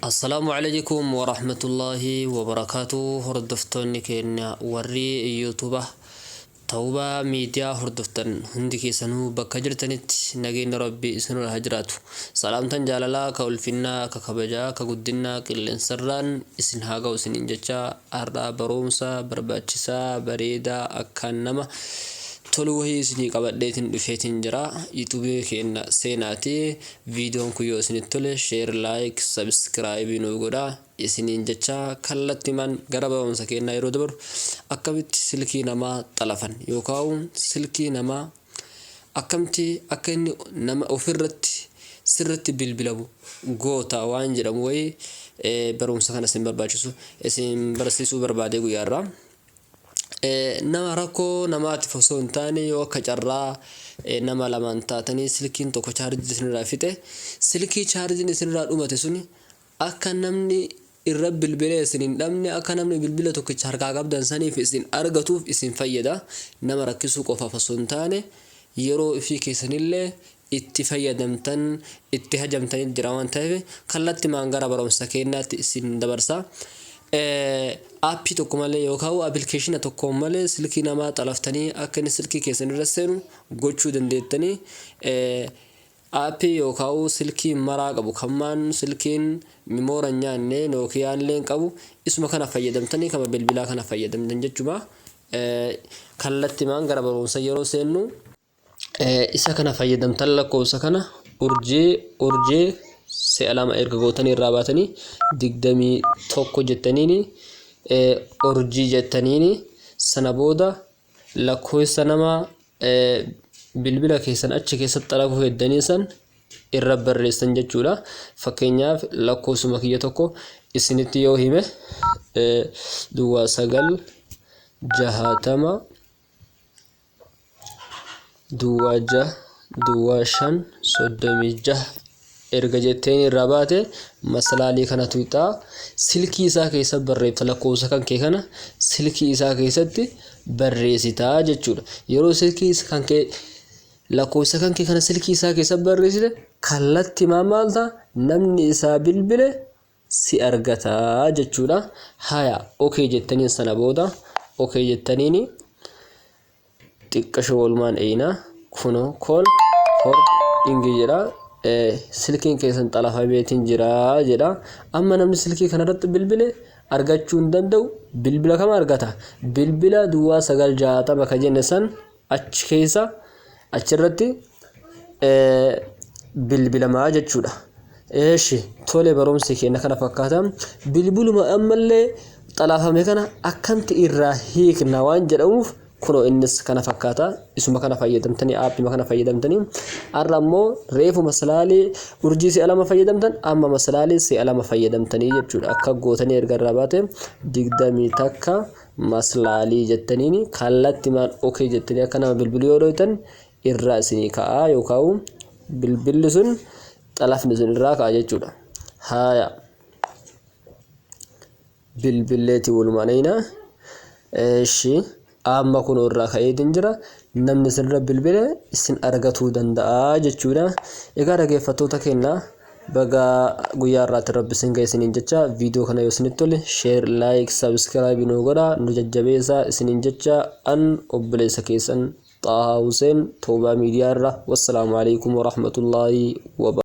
Assalaamu Aleeykum Warahmatullaahi Wabarakaatuh. Hordoftoonni keenya warri YouTube Tawbaa Miidiyaa hordoftan hundi keessanuu bakka jirtanitti nageenya Rabbii isinirra haa jiraatu. Salaamtan jaalalaa ka ulfinnaa, ka kabajaa, ka guddinnaa qilleensarraan isin haa ga'u isiniin jecha, har'a barumsa barbaachisaa bareedaa akkaan nama tolu wahii isinii qabadheetiin dhufeetiin jira. YouTube keenya seenaati. Viidiyoon kun yoo isinitti tole share, like, subscribe nuu godhaa isiniin jecha, kallattimaan gara barumsa keenyaa yeroo dabaru, akkamitti silkii namaa xalafan yookaan silkii namaa akkamitti akka inni nama ofirratti sirratti bilbilamu goota waan jedhamu wayii barumsa kana isin barbaachisu isin barsiisuu barbaadee guyyaarraa. Nama rakkoo namaatiif osoo hin taane, yoo akka carraa nama lamaan taatanii silkiin tokko chaarjii isinirraa fixe, silkii chaarjiin isinirraa dhumate suni akka namni irra bilbilee isin hin dhabne, akka namni bilbila tokkicha harkaa qabdan saniif isin argatuuf isin fayyada. Nama rakkisuu qofaaf osoo hin taane, yeroo ifii keessanillee itti fayyadamtan itti hajamtanit jira waan ta'eef, kallattimaan gara barumsa keenyaatti isin dabarsa. Aappii tokko malee yookaan appilikeeshina tokkoon malee silkii namaa xalaftanii akka inni silkii keessan irra seenu gochuu dandeettanii. Aappii yookaan silkii maraa qabu kammaan silkiin mimoora hin nyaanne Nookiyaan illee qabu isuma kana fayyadamtanii, kama bilbilaa kana fayyadamtan jechuudha. Kallattimaan gara barumsa yeroo seennu, isa kana fayyadamtan, lakkoofsa kana urjii urjii si'a lama erga gootanii irraa baatanii 21 jettaniini, urjii jettaniini, sana booda lakkoofsa nama bilbila keessan achi keessatti xalafuu heddanii san irra barreessan jechuudha. Fakkeenyaaf lakkoofsuma kiyya tokko isinitti yoo hime, 09 60 06 05 36 erga jetteen irraa baate, masalaalii kana tuqxaa silkii isaa keessa barreeffta. Lakkoofsa kan kee kana silkii isaa keessatti barreessitaa jechuudha. Yeroo silkii kan kee lakkoofsa kan kee kana silkii isaa keessa barreessite, kallattii maal ta'a? Namni isaa bilbile si argataa jechuudha. Haya, okay jettaniin, sana booda okay jettaniini xiqqasho walumaan eeyina. Kunoo "call forwarding" jedha. Silkiin keessan xalafameetiin jira jedha. Amma namni silkii kanarratti bilbile argachuu hin danda'u. Bilbila kam argata? Bilbila 09 60 ka jenne san achi keessa achirratti bilbilamaa jechuudha. Eeshi, tole, barumsi keenya kana fakkaata. Bilbiluma ammallee xalafame kana akkamti irraa hiikna waan jedhamuuf, kunoo innis kana fakkaata. Isuma kana fayyadamtanii, aappima kana fayyadamtanii, har'a ammoo reefu masalaalii urjii si'a lama fayyadamtan, amma masalaalii si'a lama fayyadamtanii jechuudha. Akka gootanii erga irraa baate, 21 maslaalii jettaniini kallattimaan okay jettanii akka nama bilbiluu yoo dhoytan irraa isinii ka'aa, yookaan bilbilli sun xalafni sun irraa ka'a jechuudha. Haaya. Bilbilleeti walumaan eeyina. Eeshi, amma kun irraa ka'eetiin jira. Namni isinirra bilbile isin argatuu danda'a jechuudha. Egaa dhaggeeffattoota keenya, baga guyyaa irraatti Rabbi isin ga'e isiniin jecha, viidiyoo kana yoo isinitti tole share, like, subscribe nu godha, nu jajjabeessaa isiniin jecha, an obboleessa keessan Xaahaa Hussein, Toobaa Miidiyaa irra. Wassalaamu alaikum warahmatullaahi wabarakatuh.